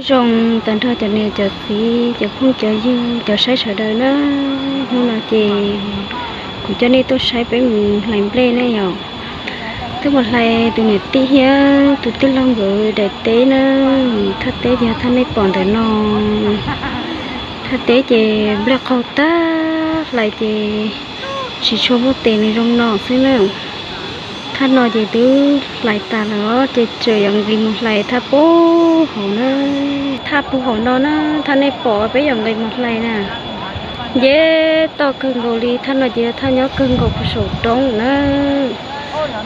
Zoo tag nrho cov niam cov txiv, cov phooj cov ywg, cov saib sawv daws na. Hnub no ces kuv coj nej tuaj saib peb mus hlais nplej ne yom. Twb mus hlais tus niam tij thiab tus tij laug nkawd daim teb na. Thaj teb ces thaj nej pom ntawm no. Thaj teb ces nplej qaug tag, hlais ces tsis tshua muaj tes nws zoo no xwb na. Thaj no ces twb hlais tas lawm ces tseem yuav nqis mus hlais thaj puag hauv na. Thaj puag hauv no na, thaj nej pom peb yuav nqis mus hlais na. Nce toj kawg nkaus li, thaj no ces thaj nyob kawg nkaus puag saum roob na.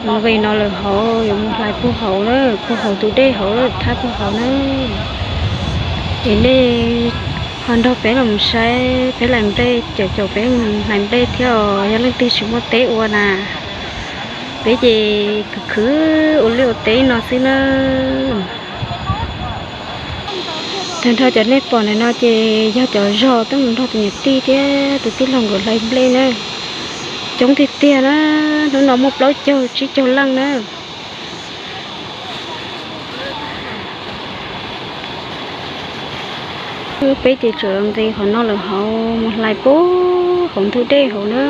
Nqis no lawm hauv yuav mus hlais puag hauv na, puag hauv tus dej hauv, thaj puag hauv na. Es nej ho nrog peb los saib peb hlais nplej, caum caum peb hlais nplej thiab os. Yog leej twg tsis muaj teb ua na, peb ces khwv khwv ua liaj ua teb no xwb na. Tag nrho cov nej pom ntawm no ces yog cov zog twb mus nrog tus niam tij thiab tus tij laug nkawd hlais nplej na. Coob tiag tiag na, hnub no muaj plaub caug tsib caug leej na. Peb ces tseem nqis qhov no lawm hauv mus hlais puag hauv ntug dej hauv na.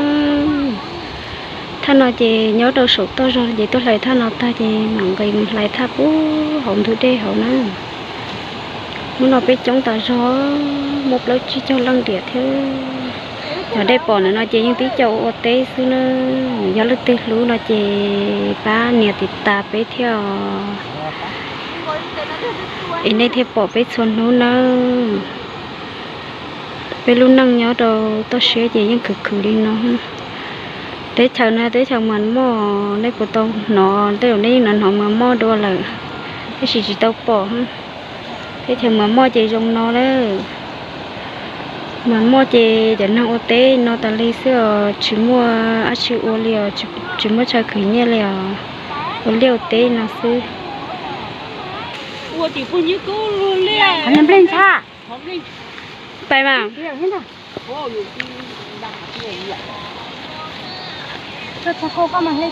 Thaj no ces nyob rau saum toj zog ces tuaj hlais thaj no tag ces mam nqis mus hlais thaj puag hauv ntug dej hauv na. Hnub no peb coob tas zog, muaj plaub tsib caug leej diam thiab. Cov dej pom ntawm no ces yeej tib co ua teb xwb na. Yog leej twg hlub no ces pab nias tiv tas peb thiab os. Es nej thiaj pom peb txhua hnub nawb. Peb lub neej nyob rau toj siab ces yeej khwv khwv li no. Teb chaws no teb chaws Mas Moj, nej puas tau hnov, tej zaum nej yeej hnov hnov Mas Moj dua lawm, tab sis tsis tau pom. Teb chaws Mas Moj ces zoo no lawm. Mas Moj ces cov neeg ua teb no tas li xwb os, tsis muaj dab tsi ua li os, tsis muaj chaw khwv nyiaj li os, ua liaj ua teb no xwb. Pais mas. Thaiv no hle,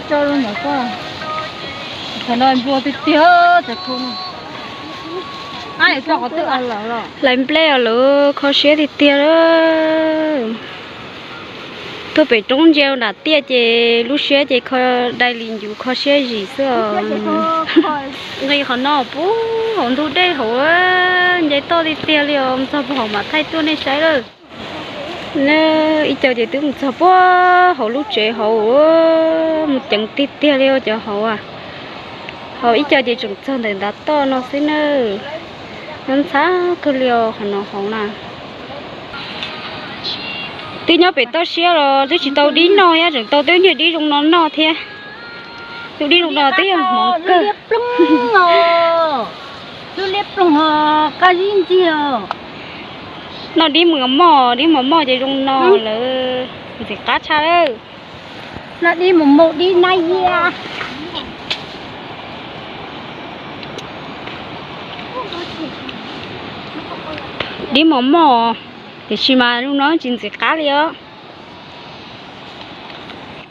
tau liab. Thaiv no nplua tiag tiag, txawm khu no. Hlais nplej os lawm, kho siab tiag tiag lawm. Tuaj pem roob ntsia nram tiaj ces lub siab ces kho dai li ncuv kho siab zim xwb os. Nqis qhov no puag hauv ntug dej hauv, nce toj tiag tiag li os, mus txog puag hauv mam thaij tuaj nej saib lawm. Ib co ces twb mus txog puag hauv lub tsev hauv, mus ceev tiag tiag li cov hauv. Hauv ib co ces tseem txog ntawm ntav toj no xwb nawb. Nyob ntxhab kawg li os qhov no hauv na. Twb nyob pem toj siab los twb tsis tau dib noj thiab, tseem tau twb niag dib zoo no noj thiab. Tus dib zoo no twb yog hmoov kawg. Noj dib mos moj, dib mos moj ces zoo no lawm, ntxim qab tshaj lawm. Noj dib mos moj dib nab yia. Dib mos moj, tiam sis mas zoo no tsis ntxim qab li os.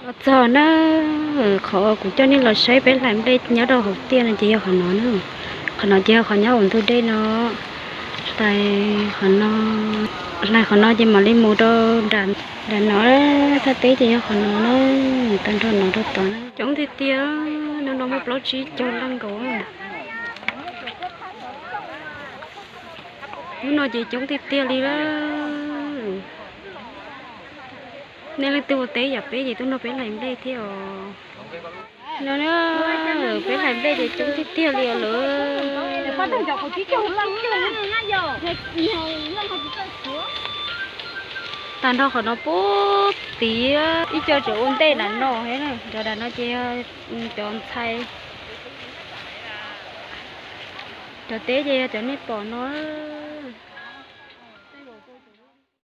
Los txog na, qhov kuv coj nej los saib peb hlais nplej nyob rau hauv tiaj no ces yog qhov no na. Qhov no ces yog qhov nyob hauv ntug dej no. Hlais qhov no, hlais qhov no ces mam li mus rau nram no. Thaj teb ces yog qhov no na, tag nrho no rau tod na. Coob tiag tiag, hnub no muaj plaub tsib caug leej nkaus. Hnub no ces coob tiag tiag li lawm. Nej leej twg ua teb yam peb ces tuaj nrog peb hlais nplej thiab os. No, peb hlais nplej ces coob tiag tiag li os lawm. Tag nrho qhov no puag tid, ib co tseem ua ntej nram no thiab, cov nram no ces cov ntxhais. Cov teb ces yog cov nej pom no.